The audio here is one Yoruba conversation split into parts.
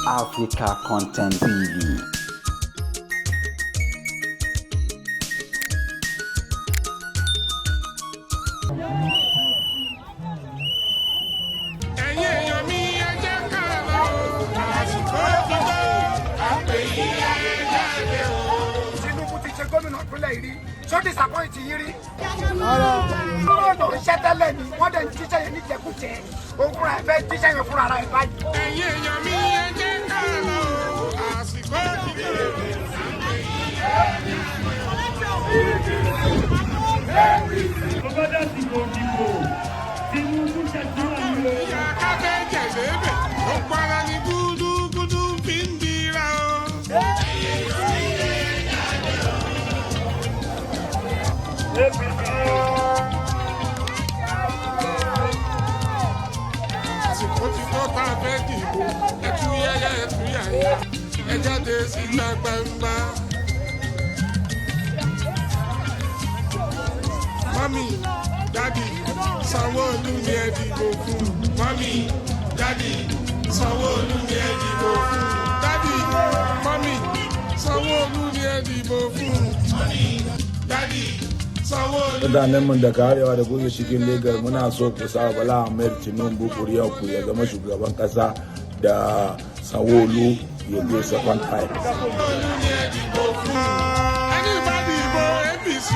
Africa Content TV. Ẹ̀yin èèyàn mi, ẹ jẹ́ ká lọ. Àsìkò ti tó, àpè yín, ẹ jáde o. Tinubu ti ṣe gómìnà ìpínlẹ̀ yìí rí, ṣó disappoint yín rí? Lọ́dọ̀ iṣẹ́ tẹ́lẹ̀ ni wọ́n dẹ̀ ń jíṣẹ́ yẹn níjẹkújẹ. Òun fúnra ẹ̀ fẹ́ jíṣẹ́ yẹn fúnra ara ẹ̀ báyìí. Ẹ̀yin èèyàn mi, ẹ jẹ́ ká lọ. Àsìkò ti tó, àpè yín, ẹ Tó bá dásìkò dìbò, Tinubu ṣàdúrà ní o. Ìyá káfẹ́ jẹ̀lébẹ̀ ó para ní gúdúgúdú fi ń dira o. APC. Àsìkò ti tó tá a fẹ́ dìbò, ẹtú yáyá, ẹtú yáyá, ẹ jáde síta gbangba. Mummy, daddy, Sanwó-Olú ni ẹ dìbò fún. Mummy, daddy, Sanwó-Olú ni ẹ dìbò fún. Daddy, mummy, Sanwó-Olú ni ẹ dìbò fún. Mummy, daddy, Sanwó-Olú. Mutanenmu daga arewa da kuke cikin Legas, muna so ku sa Bala Ahmed Tinubu ku ya zama shugaban kasa da Sanwo-Olu ya je second time. Olú ni ẹ dìbò fún. Ẹni bá dìbò APC,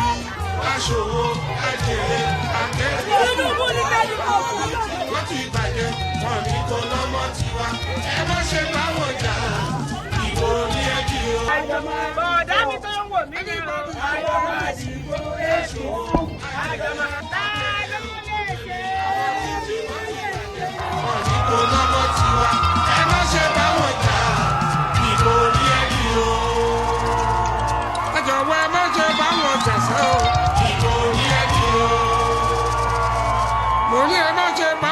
aṣòwò ajèrè akẹ́kọ̀ọ́. Tinubu ní ká dìbò fún. Wọ́n ti bàjẹ́, wọn ní kó lọ́mọ tiwa. Ẹ má ṣe báwọn jà, ìbò ní ẹ dì o. Bọ̀dá mi tó ń wò mí ní o. Àjọmọ̀ àdìbò èṣù. Àjọmọ̀ tá ló lè ṣe. Wọn ní kó lọ́mọ tiwa. Ẹ má ṣe báwọn jà, ìbò ní ẹ dì o. Ẹ jọ̀wọ́, ẹ má ṣe báwọn jà sẹ́ o. Ìbò ní ẹ dì o. Mo ní ẹ má ṣe bá